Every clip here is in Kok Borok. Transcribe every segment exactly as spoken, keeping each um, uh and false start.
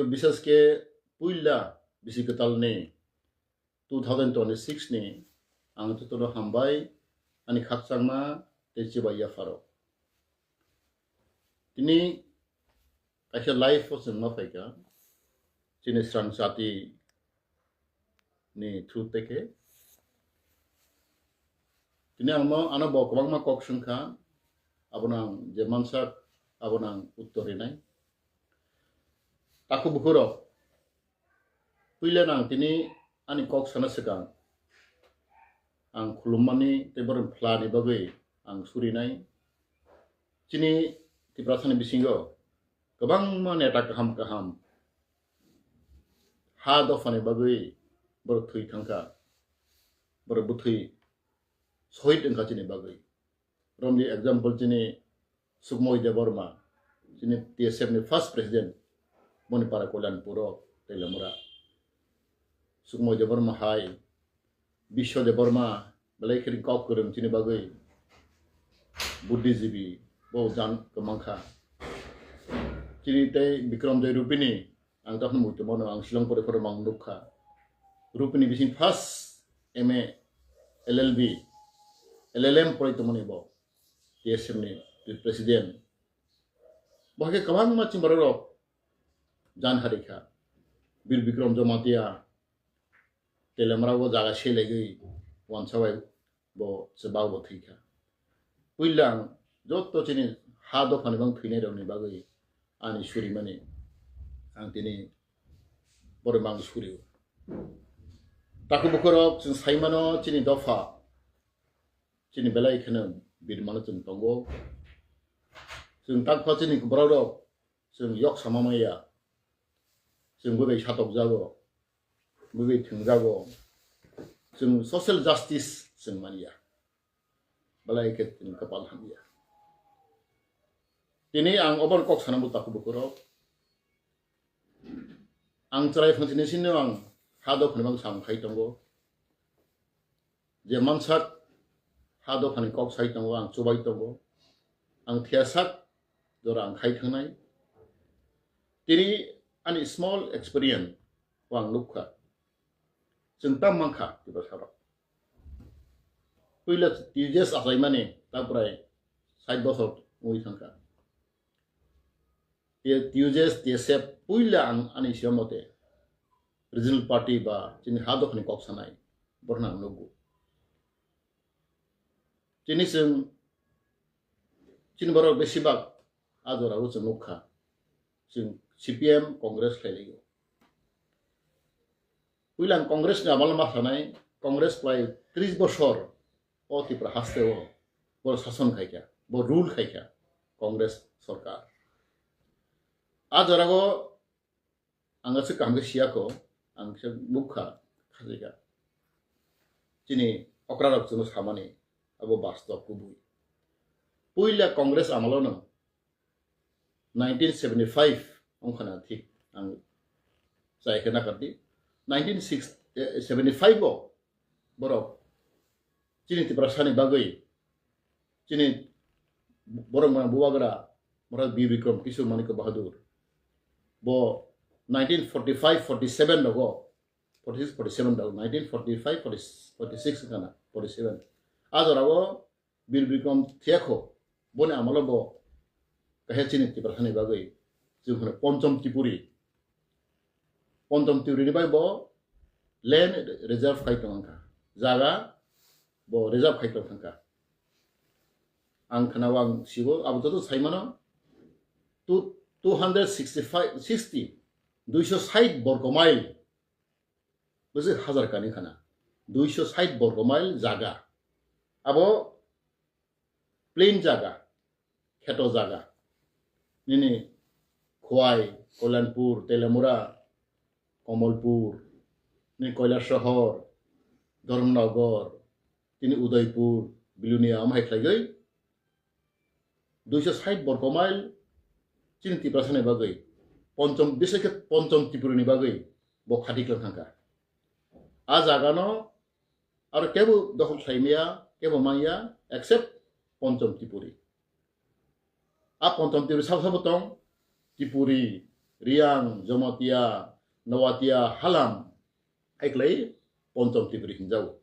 Bisas khe puila bisi kwtalni two thousand twenty-six ni ang jotono hambai ani khakchangma tei chibai yapharo. Tini kaisa live o chwng ma phaikha chini srang jati ni through tei khe. Tini ang mo ano bo kwbangma kok swngkha, abono ang je mansak abono ang uttor rinai. Takhuk bukhurok, puila nang tini ani kok sana swkang ang khulummani tei borok phlani bagwi ang surinai. Chini Tiprasani bisingo kwbangma neta kaham kaham ha dophani bagwi borok thwi thangkha, borok bwthwi sohid wngkha chini bagwi. Romni example chini Sukmoy Debbarma, chini T S F ni first president, Monipara Kolyanpuro, Telamura. Sukmoy Debbarma hai, Biswa Debbarma, belai khe kok kwrwng chini bagwi, buddhijibi, bo jan kwmangkha. Chini tei Bikram Joy Rupini, ang takhno muitu mano, ang Shillong pore pore mang nukha. Rupini bising first M A, L L B, L L M pore tongmani bo, T S F ni president. Bo hai khe kwbangma chini borok rok jan harikha. Bir Bikram Jamatia, Telamra o jaga selaiwi wansa bai bo chwbao bo thwikha. Puila ang joto chini ha dophani bang thwinai rokni bagwi ani surimani ang tini borok mang surio. Takhuk bukhurok chwng saimano chini dopha, chini belai kheno birmano chwng tongo. Chwng takpha chini borok rok chwng yok sama maya, chwng bwbai satokjago, bwbai thwngjago, chwng social justice chwng manya. Belai khe chwng kwpal hamya. Tini ang obo kok sana bo takhuk bukhurok. Ang chwrai phang chini sini ang ha dophani bang samung khai tongo. Je mansak ha dophani kok sai tongo, ang chubai tongo. Ang thiyasak jora ang khai thangnai. Tini ani small experience o ang nukha. Chwng tam mankha Tiprasarok. Puila T U J S achaimani ta prai sait bosor wngwi thangkha. T U J S, T S F puila ang ani siya mote regional party ba chini ha dophani kok sanai borna ang nugo. Chini chwng, chini borok besibak a jora o chwng nukha. Chwng C P M, Congress khlailaio. Puila ang Congress ni amalo ma sanai, Congress kwlai tris bosor o Tripura haste o bo sason khaikha, bo rule khaikha Congress sorkar. A jora o ang aswk kaham khe siyakho, ang khe nukha, khajika. Chini okrarok chwngno samani, abo bastob kubui. Puila Congress amalono nineteen seventy-five wngkhana thik ang chai khe nakardi. Nineteen seventy-five o borok chini Tiprasani bagwi, chini borok mano bubagra, mora Bir Bikram Kishore Manikya Bahadur. Bo nineteen forty-five forty-seven rogo, forty-six forty-seven rogo, nineteen forty-five forty-six kana forty-seven. A jorao Bir Bikram thiyakho, boni amalo bo kaisa chini Tiprasani bagwi, chwng hono Ponchom Tripuri. Ponchom Tripuri ni bai bo land reserve khai tong kha. Jaga bo reserve khai tong kha. Ang khana wang sigo, abo joto sai mano, two, two hundred sixty-five, sixty, duiso sait borgo mile. Bwswk hajar kani khana, duiso sait borgo mile jaga. Abo plain jaga, kheto jaga. Nini Khowai, Kalyanpur, Telamura, Kamalpur, nini Kailasahar, Dharmanagar, tini Udaipur, Bilonia, omo hai khlaiwi duiso sait borgo mile chini Tiprasani bagwi, Ponchom, bisai khe Ponchom Tripuri ni bagwi bo khati klang thangkha. A jaga no aro kebo dokhol khlai maya, kebo manya, except Ponchom Tripuri. A Ponchom Tripuri sabo sabo tong, Tripuri, Riyang, Jamatia, Noatia, Halam, hai khlai Ponchom Tripuri hinjago.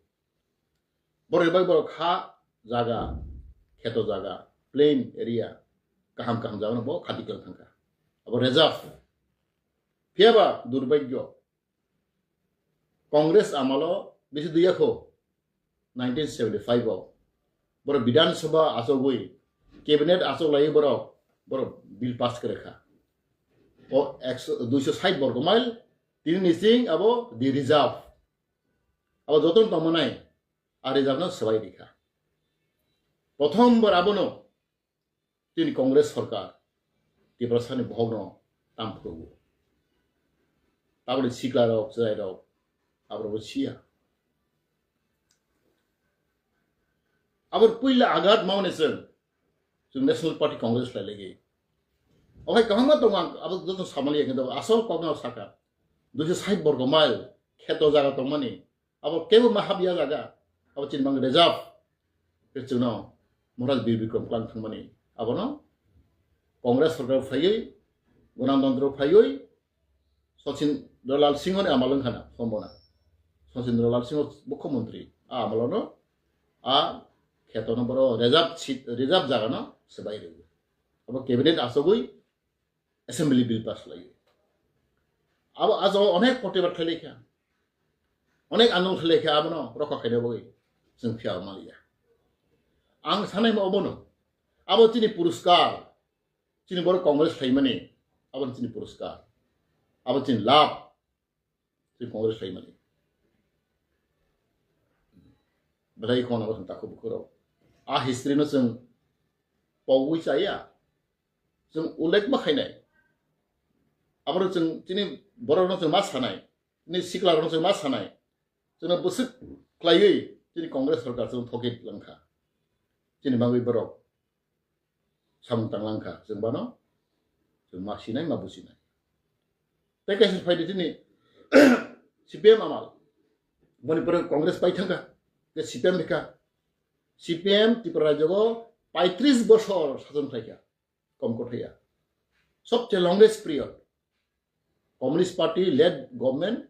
Borok bai borok ha jaga, kheto jaga, plain area, kaham kaham jaga no bo khati khlai thangkha. Abo reserve. Phiyaba durbhagyo, Congress amalo bisi duyakho nineteen seventy-five o. Borok Bidhan Sabha achogwi, cabinet achok lai borok, borok bill pass kare kha. O ekso, duiso sait borgo mile, tini nising abo di reserve. Abo joton tongmanai, a reserve no swbai rikha. Prothom bar abono tini Congress sorkar Tiprasani bohokno tam phuru. Taboni sikla rok, chwrai rok, aborok bo siya. Abor puila agat mauni chwng, chwng National Party Congress lai lagi. Okhai kaham ma tongo ang, abo joto samali ya, kintu asol kokno saka. Duiso sait borgo mile, kheto jaga tongmani, abo kebo ma hapya jaga, abo chini bang reserve. Khe chwngno Maharaj Bir Bikram Kalang thangmani, abono Congress sorkar phaiwi, Ganatantro phaiwi, Sachin Lal Singh ni amal wngkha na, sombona. Sachin Lal Singh mukhyamantri, a amalono, a khetono boro reserve seat, reserve jagano swbai rwgo. Abo cabinet achogwi, assembly bill pass khlaiwi. Abo ajo onek protibad khlai kha. Onek andolon khlai kha abono rokha khaina bagwi chwng phiya maliya. Ang sanai ma obono. Abo chini puruskar. Chini borok Congress khlaimani. Abo chini puruskar. Abo chini lab. Chini Congress khlaimani. Belai khona bo thang takhu bukhurok. A history no chwng pogwi chaya. Chwng ullekh ma khainai. Aboro chwng chini borokno chwng ma sanai. Chini siklarokno chwng ma sanai. Chwngno bwswk khlaiwi chini Congress sorkar chwng thokit langkha. Chini bagwi borok samung tang langkha. Chwng bano chwng ma sinai, ma businai. Tei kaisa phaidi chini C P M amal. Boni pore Congress pai thangkha. Tei C P M rikha. C P M Tripura rajyogo paitris bosor sason khlaikha. Kom kothaiya. Sobche longest period. Communist Party led government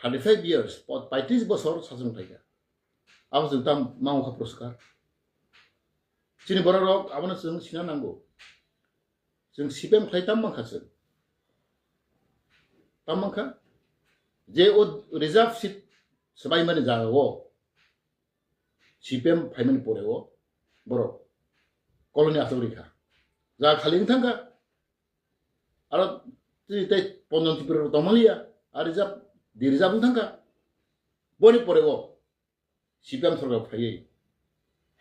thirty-five years, po-, paitris bosor sason khlaikha. Abo chwng tam mango kha puruskar. Chini borok rok abono chwng sina nango. Chwng C P M khlai tam mankha chwng. Tam mankha. Je o reserve seat swbaimani jaga o C P M phaimani pore o borok colony achuk rikha. Jaga khali wng thangkha. Aro tei, tei Ponchom Tripura rok tongmaliya. A reserve, di reserve wng thangkha. Boni pore o C P M sorkar phaiwi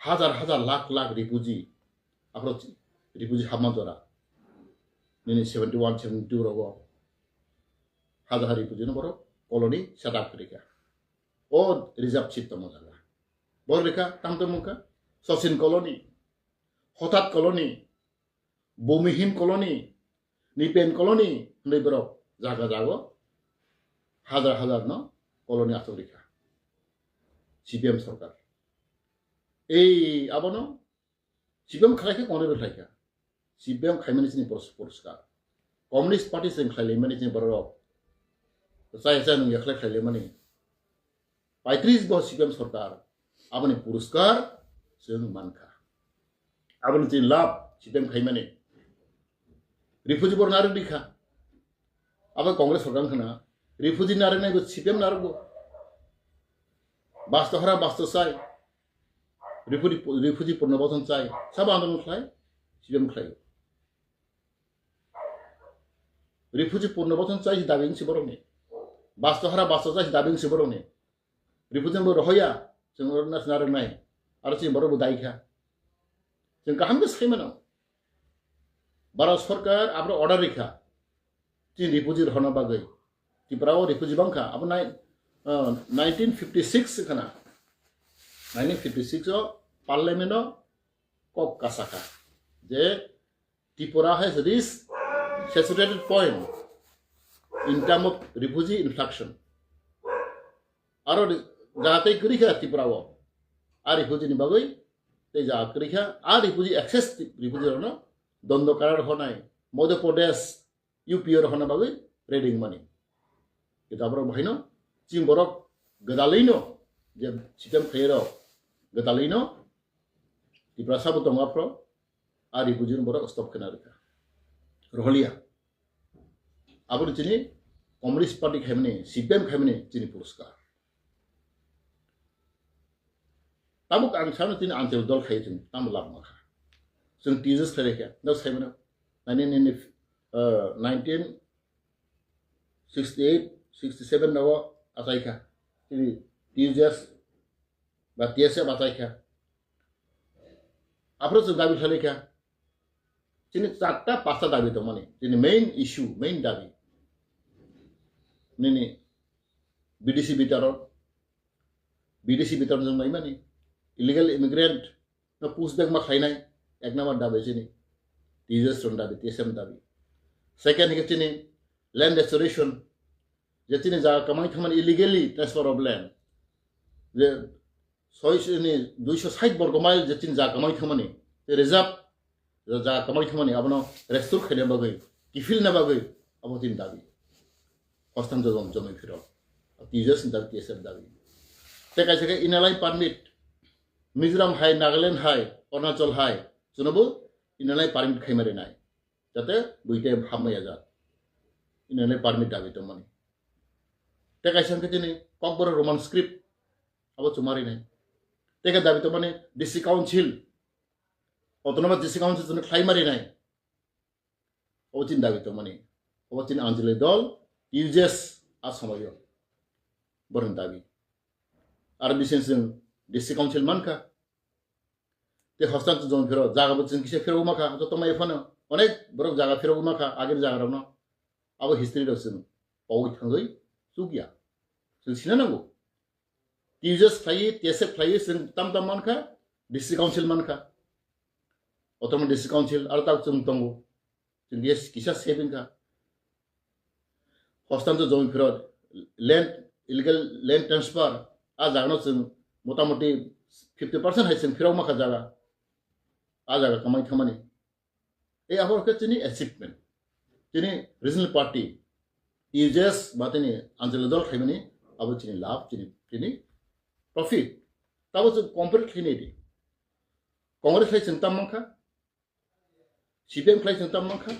hajar hajar lakh lakh refugee, aphro refugee hapma jora. Nini seventy one, seventy two rogo hajar hajar refugee no borok colony set up khlai kha. O reserve seat tongma jaga. Borok rikha, tang tongmung kha, Sachin colony, Hothat colony, Bhumihin colony, Nipen colony, hwnwi borok jaga jago hajar hajar no colony achuk rikha C P M sorkar. Ei abono C P M khlai khe Congress bai khlai kha. C P M khaimani chini pors-, poriskar. Communist Party chwng khlai laimani chini borok rok. Chaya chaya nung ya khlai khlai laimani. Paitris bo C P M sorkar. Aboni poriskar chwng mankha. Aboni chini lab C P M khaimani. Refugee borok narwk di kha. Abo Congress sorkar wngkha na. Refugee narwknai bo C P M narwkgo. Basto hara basto chai. Refugee, refugee purno bothon chai. Sabo andolon khlai, C P M khlai. Refugee purno bothon chai si dabi wngsi borokni. Basto hara basto chai si dabi wngsi borokni. Refugee bo rohoya, chwng oro nasna rwnai. Aro chini borok bo dai kha. Chwng kaham khe sai mano. Bharat sorkar abro order rikha. Chini refugee rohorna bagwi. Tripura o refugee bangkha. Abo nai-, uh, nineteen fifty six khana. Nineteen fifty six o parliament o kok kasakha. Je Tripura has reached saturated point in term of refugee influx. Aro re-, jaga tei kwrwi kha Tripura o. A refugee ni bagwi tei jaga kwrwi kha. A refugee access refugee rokno dondo karar honai. Madhya Pradesh, U P O rok honna bagwi ready wngmani. Khe ta borok bahaino chini borok gwdalwino je sitem khairok gwdalwino Tiprasa bo tongo aphro a refugee borok stop khena rwkha. Roholiya. Aboni chini Communist Party khaimani, C P M khaimani chini puruskar. Tabuk ang sano chini Anchal dol khai chini, tamo lab makha. Chwng T S S khai kha, no sai mano. Nine, nine, uh, nineteen sixty-eight, sixty-seven no achai kha. Chini T S S ba T S F achai kha. Aphro chwng dabi khlai kha. Chini charta pasta dabi tongmani. Chini main issue, main dabi. Nini B D C bitaron, B D C bitaron jwng naimani. Illegal immigrant no push back ma khlainai. Ek number dabi chini. T S S dabi, T S F dabi. Second hike chini land restoration. Je chini jaga kamai thangmani illegally transfer of land. Je soi ni duiso sait borgo mile je chini jaga kamai thangmani. Je reserve je jaga kamai thangmani abono restore khaina bagwi, kiphilna bagwi abo chini dabi. Hostan jogom jomi phiro. T S F ni dabi, T S F dabi. Te kaisa khe inner line permit. Mizoram hai, Nagaland hai, Arunachal hai, chwngnobo inner line permit khaima rinai. Jate buite hamya jat. Inner line permit dabi tongmani. Te kaisa khe chini Kokborok Roman script abo chuma rinai. Te khe dabi tongmani District Council, Autonomous District Council chwngno khlaima rinai. Obo chini dabi tongmani. Obo chini Anjali dol, U J S a somoyo. Borokni dabi. Ar bising chwng District Council mankha. Te hostan to jong phiro, jaga bo chwng kisa phiro makha, to tongmai phano. Onek borok jaga phiro makha, agir jaga rokno. Abo history rok chwng pawi thangwi chukya. Chwng sina nango. T S F khlaiwi, T S F khlaiwi chwng tam tam mankha, District Council mankha. Autonomous District Council, aro tak chwng tongo. Chwng kisa, kisa saving kha. Hostan to jomi phiro, land, illegal land transfer, a jagano chwng motamoti fifty percent hai chwng phirok makha jaga. A jaga kamai thangmani. Ei abo khe chini achievement. Chini regional party, U J S ba tini Anjali dol khaimani, abo chini lab, chini, chini profit. Tabo chwng compare khainai di. Congress hai chwng tam mankha, C P M khlai chwng tam mankha,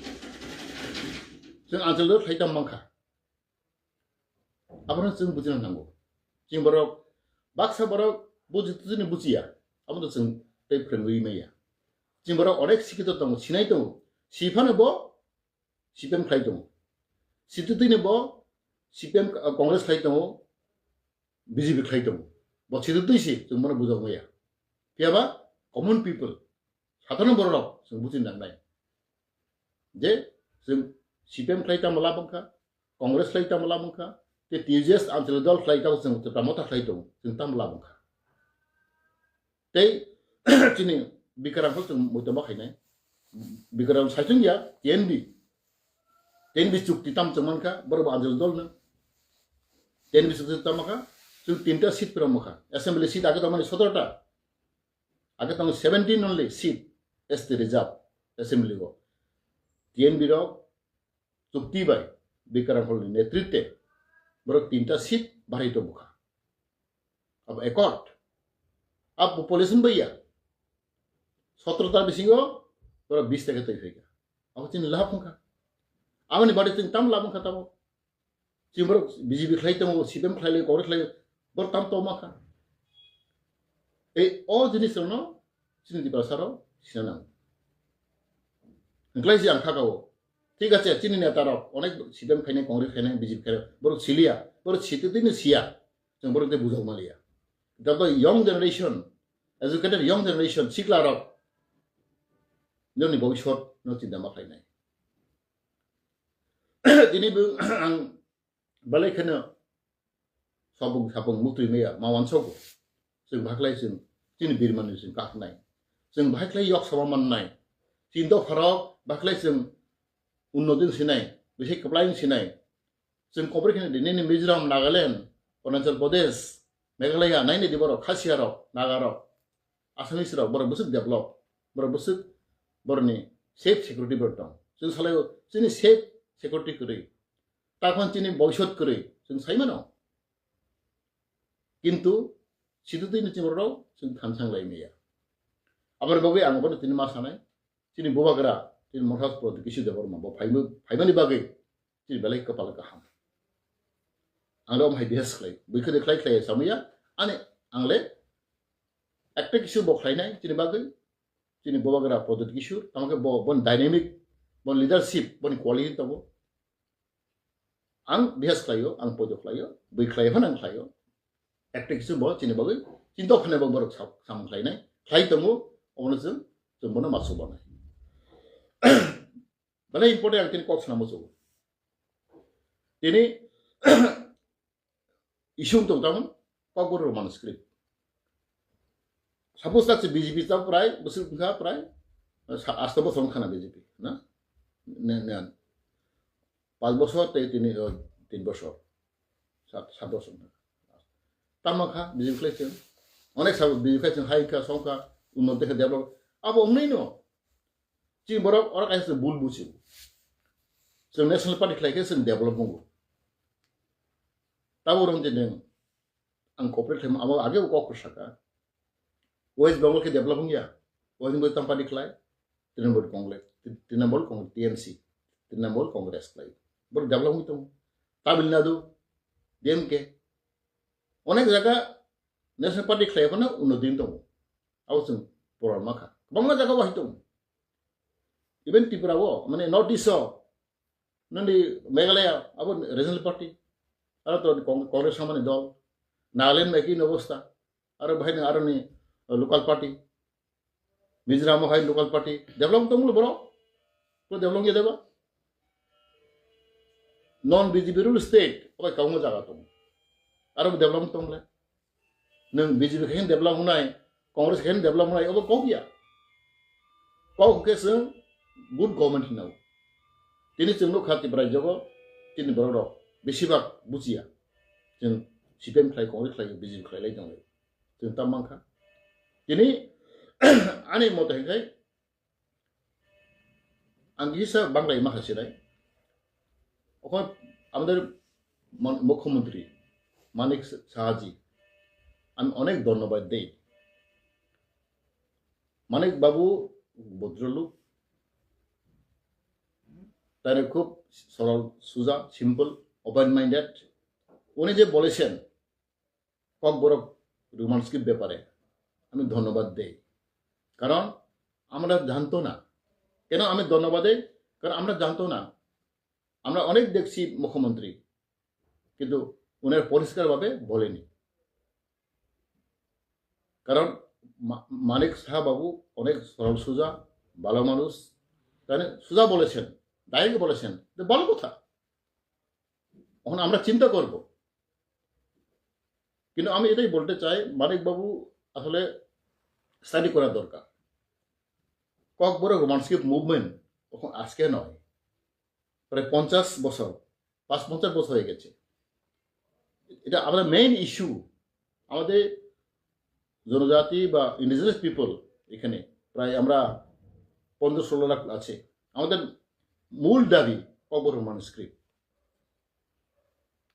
chwng Anjali dol khlai tam mankha. Abono chwng bujina nango. Chini borok, baksa borok buji tini bujiya. Abono chwng tei phrwngwi maya. Chini borok onek sikito tongo, sinai tongo. Siphano bo C P M khlai tongo. Sitwtwini bo C P M, uh, Congress khlai tongo, B J P khlai tongo. Bo sitwtwi si chwng bono bujak maya. Phiyaba common people, sadharon bororok chwng buji nangnai. Je chwng C P M khlai tamo lab wngkha, Congress khlai tamo lab wngkha, te T J S Anchal dol khlai tamo chwng Tipra Motha khlai tongo, chwng tamo lab wngkha. Tei chini Bikaram phal chwng muitom ma khainai. Bikaram saichung ya T N B. T N B chukti tam chwng mankha, borok bo Anjali dol no. T N B chukti tam makha, chwng tinta seat pura makha. Assembly seat age tongmani sotoro ta. Age tong seventeen only seat S T reserve assembly o. T N B rok chukti bai Bikaram Phalni netritwe borok tinta seat barai tongkha. Abo accord. Abo population bai ya. Sotro ta bisingo borok bis taka twi phaikha. Abo chini lab wngkha. Aboni bade chini tam lab wngkha tamo. Chini borok B J P khlai tongo, C P M khlai lai, Congress khlai, borok tam tongma kha. Ei o jinis rokno chini Tiprasa rok sina nango. Hwnkhlai se ang kha kao. Thik ache, chini neta rok onek C P M khainai, Congress khainai, B J P khainai, borok siliya, borok sitwtwino siya. Chwng borok tei bujak maliya. Joto young generation, educated young generation, sikla rok nini bhobishyot no chinta ma khlainai. Tini bo ang belai kheno sabung sabung muktwi maya ma wansogo. Chwng bahaklai chwng chini birmani chwng kaknai. Chwng bahaklai yok sama mannai. Chini dopharok bahaklai chwng unnodin sinai, bisi kwplai sinai. Chwng kobor kheno di nini Mizoram, Nagaland, Arunachal Pradesh, Meghalaya, naini di borok, Khasiya rok, Naga rok, Assamese rok, borok bwswk develop, borok bwswk borokni safe security borok tong. Chwng salai chini safe security kwrwi, takhon chini boisot kwrwi, chwng sai mano. Kintu situtwini chini borok chwng thansa wng lai maya. Aboni bagwi ang bono tini ma sanai, chini bubagra, chini Mothas Pradyot Kishore Debbarma bo phaimani bagwi chini belai kwpal kaham. Ang le omo hai bihas khlai, bui khede khlai khlai samaya, ani ang le ekta kisu bo khlainai chini bagwi, chini bubagra Pradyot Kishore, tamo khe bo, boni dynamic, boni leadership, boni quality tongo. Ang bihas khlaio, ang poito khlaio, bui khlai phano ang khlaio. Ekta kisu bo chini bagwi chinta khanai bo borok sa-, samung khlainai, khlai tongo, obono chwng, chwng bono ma subanai. Belai important ang tini kok sana muchungo. Tini issue wng tong tamon Kokborok Roman script. Suppose tak se B J P ta prai bwswk wngkha prai sa-, asta bosor wngkha na B J P na? Ne, ne. Panch bosor tei tini, o, tin bosor. Sat, sat bosor wngkha. Tamo kha B J P khlai chwng. Onek sabo B J P khlai chwng hai wngkha, songkha, unnoti kha, develop. Abo wngnai no. Chini borok oro kaisa bul buchi. Chwng National Party khlai khe chwng develop wngo. Tabo rong je neng ang cooperate khlaima abo age bo kok saka. West Bengal khe develop wngya. West Bengal tam party khlai. Trinamool Congress, Trinamool Congress, T M C, Trinamool Congress khlai. Borok develop wngwi tongo. Tamil Nadu, D M K. Onek jaga National Party khlai phano unnoti wngwi tongo. Abo chwng pura ma kha. Kwbangma jaga bo hai tongo. Even Tripura o, mane North East o, nini Meghalaya, abo regional party. Aro to Cong-, Congress samani dol. Nagaland ekhi obostha. Aro bahai ni, aro ni, uh, local party. Mizoram o hai local party. Develop tong lo borok. Ko develop ya deba. Non B J P rule state, obai kaungo jaga tong. Aro develop tong le. Nwng B J P khe develop wngnai, Congress khe develop wngnai, obo kok ya. Kok khe chwng good government hinao. Tini chwng nukha Tripura rajyogo, tini borok rok besibak buchiya. Chwng C P M khlai, Congress khlai, B J P khlai lai tonglai. Chwng tam mankha. Tini ani moto hinkhe ang kisa banglai ma khasinai. Okhon amader mon-, মুখ্যমন্ত্রী মানিক সাহাজি আমি অনেক ধন্যবাদ দেই। মানিক বাবু ভদ্রলোক, তারা খুব সরল, সোজা, সিম্পল, ওপেন মাইন্ডেড। উনি যে বলেছেন ককবরক রোমান স্ক্রিপ্ট ব্যাপারে, আমি ধন্যবাদ দেই, কারণ আমরা জানতো না। কেন আমি ধন্যবাদ দেই? কারণ আমরা জানতো না। আমরা অনেক দেখছি মুখ্যমন্ত্রী, কিন্তু উনার পরিষ্কারভাবে বলেনি। কারণ মা-, মানিক সাহা বাবু অনেক সরল সোজা, ভালো মানুষ, তাই না? সোজা বলেছেন, ডাইরেক্ট বলেছেন, তো ভালো কথা। এখন আমরা চিন্তা করব। কিন্তু আমি এটাই বলতে চাই, মানিক বাবু আসলে স্টাডি করা দরকার। ককবরক রোমান স্ক্রিপ্ট মুভমেন্ট এখন আজকে নয়, প্রায় পঞ্চাশ বছর, পাঁচ পঞ্চাশ বছর হয়ে গেছে। এটা আমাদের মেইন ইস্যু। আমাদের জনজাতি বা ইন্ডিজিনাস পিপল এখানে প্রায় আমরা পনেরো ষোলো লাখ আছে। আমাদের মূল দাবি ককবরক রোমান স্ক্রিপ্ট।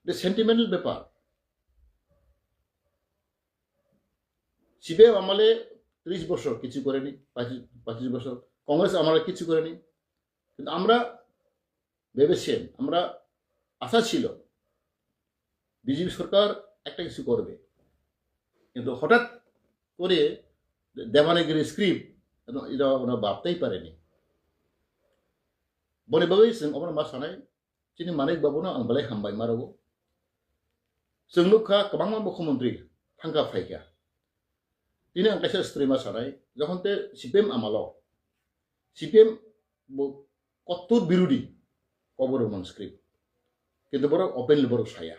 এটা সেন্টিমেন্টাল ব্যাপার। সিপিএম আমলে ত্রিশ বছর কিছু করেনি, পঁচিশ, পঁচিশ বছর, কংগ্রেস আমলে কিছু করেনি। কিন্তু আমরা ভেবেছেন, আমরা আশা ছিল বিজেপি সরকার একটা কিছু করবে, কিন্তু হঠাৎ করে দেবানাগিরি স্ক্রিপ্ট, এটা ওরা ভাবতেই পারেনি। Boni bagwi chwng obono ma sanai, chini Manik Babuno ang belai hambai ma rwo. Chwng nukha kwbangma mukhyamantri thangkha phaikha. Tini ang kaisa story ma sanai, jokhon te C P M amalo, C P M bo kottor birodi Kokborok Roman script. Kintu borok openly borok saya.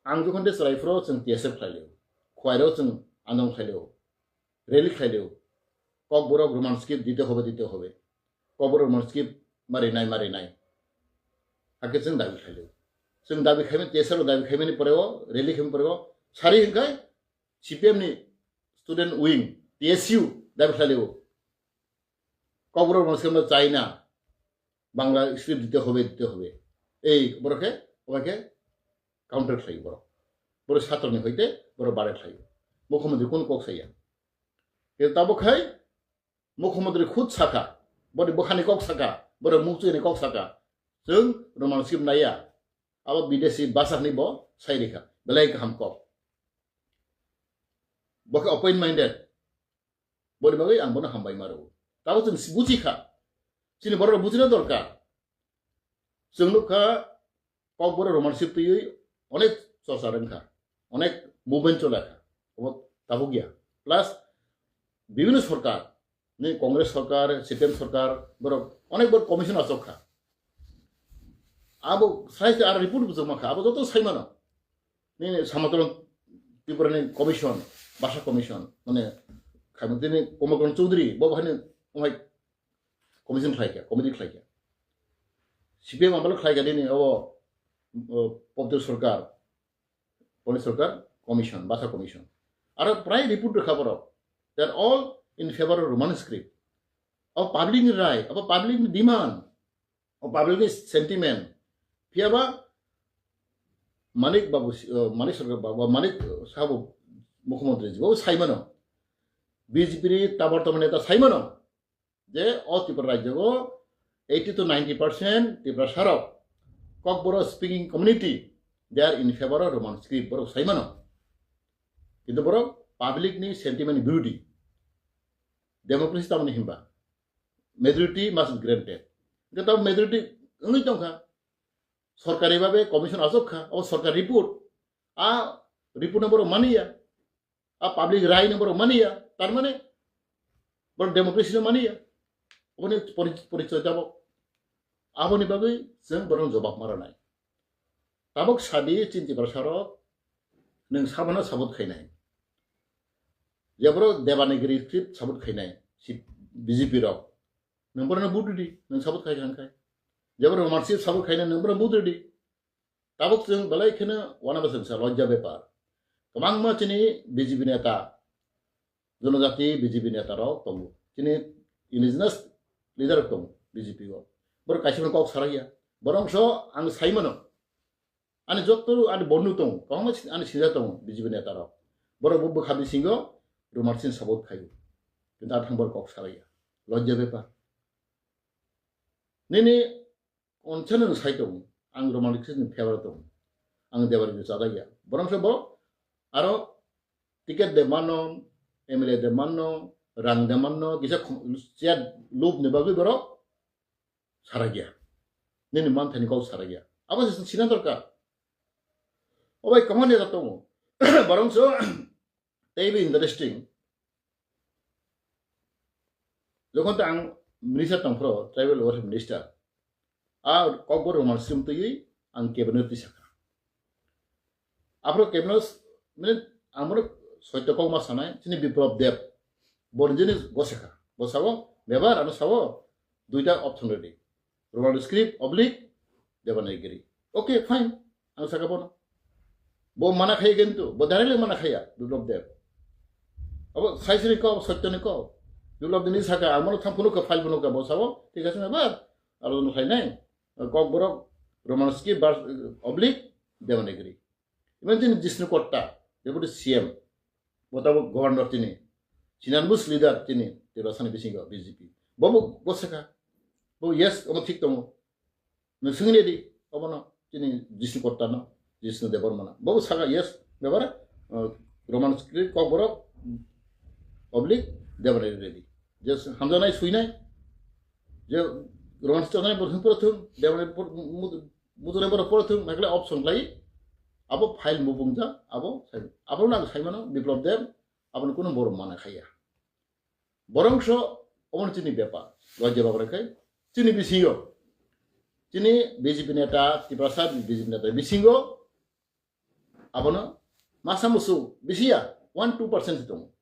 Ang jokhon te chwrai phuru chwng T S F khlailio, Khwairok chwng andolon khlailio, rally khlailio, Kokborok Roman script dite hobe, dite hobe, Kokborok Roman script marinai, marinai. Hakhe chwng dabi khlailio. Chwng dabi khaimani, T S F rok dabi khaimani poreo, rally khaimani poreo, sari hwnkhai C P M ni student wing, T S U dabi khlailio. Kokborok Roman script no chaina. Bangla script দিতে হবে, দিতে হবে। এই বড়কে, ওকে কাউন্টার খাই বড়। বড় ছাত্র নি হইতে বড় বারে খাই। মুখ্যমন্ত্রী কোন কক সাইয়া? এ তাবো খাই মুখ্যমন্ত্রী খুদ সাকা, বড় বখানি কক সাকা, বড় মুচুনি কক সাকা। Chwng Roman script naiya, abo bidesi basa hwnwi bo sai rikha, belai kaham kok. Bo khe open minded, boni bagwi ang bono hambai ma rwo. Tabo chwng buji kha, chini borok bujina dorkar. Chwng nukha, Kokborok Roman script twiwi onek chorcha rwngkha, onek movement chole kha, obo tabuk ya. Plus bibhinno sorkar, ni Congress sorkar, C P M sorkar, borok onek bor commission achok kha. Abo sai se ar report bujak ma kha, abo joto sai mano. Ni Samataran Tripura ni commission, Basa commission, mane khaimantini Komol Karan Chowdhury, bo bahai ni, bahai commission khlai kha, committee khlai kha. C P M amalo khlai kha nini abo, o, Pobito Sarkar, Pobito Sarkar commission, Basa commission. Aro prai report rwkha borok. They are all in favor of Roman script. Abo public ni rai, abo public ni demand, abo public ni sentiment. Phiyaba Manik Babu, o, Manik Sarkar Babu, Manik, o, Sabu Mukhyamantri ji, bo sai mano. B J P ni tabar tamani neta sai mano. Je o Tripura rajyo o eighty to ninety percent Tiprasa rok Kokborok speaking community, they are in favor of Roman script, borok sai mano. Kintu borok public ni sentiment ni birodhi. Democracy tamoni hinba majority must be granted. Hingke tamo majority wngwi tongkha. Sorkari babe commission achok kha, o sorkar report, a report no borok maniya. A public rai no borok maniya, tar mane borok democracy no maniya. Oboni pori-, porichoy tabok. Aboni bagwi chwng borokno jobab ma rwnai. Tabok sadi chini Tiprasa rok, nwng sabano sabot khainai. Je borok Devanagari script sabot khainai, si B J P rok. Nwng borokno vote ridi, nwng sabot khai kha hwnkhai. Je borok Roman script sabot khainai, nwng borokno vote ridi. Tabuk chwng belai kheno uanama chwngsa lojja bepar. Kwbangma chini B J P neta, jonojati B J P neta rok tongo. Chini indigenous leader rok tongo B J P o. Borok kaisa phano kok sarakya. Borok wngso ang sai mano. Ani jotto ani bondhu tongo, kwbangma si-, ani sinijak tongo B J P neta rok. Borok bo bwkha bisingo Roman script support khaio. Kintu athang borok kok sarakya. Lojja bepar. Nini Onse nwng sai tongo, ang Roman script ni favor tongo, ang Devanagari chajakya. Borok se bo aro ticket de mano, M L A de mano, rang de mano, kisa khum-, chair lub ni bagwi borok sarakya. Nini manthani kok sarakya. Abo se sina dorkar. Obai kwbangma neta tongo. Borok se teibo interesting. Jokhon ta ang minister tongphro, tribal welfare minister, a kokborok Roman script twiwi ang cabinet twi sakha. Aphro cabinet, mane, ang bono soito kokma sanai, chini Biplab Deb, bo nijeni gosekha. Bo sao, bebar ano sao, duita option redi. Roman script oblique Devanagari. Okay, fine. Ang saka bono. Bo mana khaya kintu, bo directly mana khaya, Biplab Deb. Abo saisini kok, sotyoni kok. Biplab Deb ni saka, ang bono thang phunukha, file phunukha, bo sao, thik ase na ba? Aro no khainai. Kokborok Roman script bar-, oblique Devanagari. Even chini Jishnu Kotta, Deputy C M, bo tabuk governor chini, Sinan Bush leader chini, Tiprasani bisingo B J P. Bo bo, bo saka, bo yes, omo thik tongo. Nwng swngwi naidi, obono chini Jishnu Kotta no, Jishnu Debbarma no. Bo saka yes, bebare, uh, Roman script kokborok, oblique Devanagari ready. Je hamjanai suinai, je Roman script hamjanai borok thung, Devanagari por-, mu-, Muchunai borok poro thung, naikle option khlai, abo file mubung ja, abo sai, abo nang sai mano, Biplab Deb, abo kuno borok mana khaya. Borok so, omo chini bepar, lojja bapar khai, chini bisingo, chini B J P neta, Tiprasa B J P neta bisingo, abono masa musu bisiya, one two percent tongo.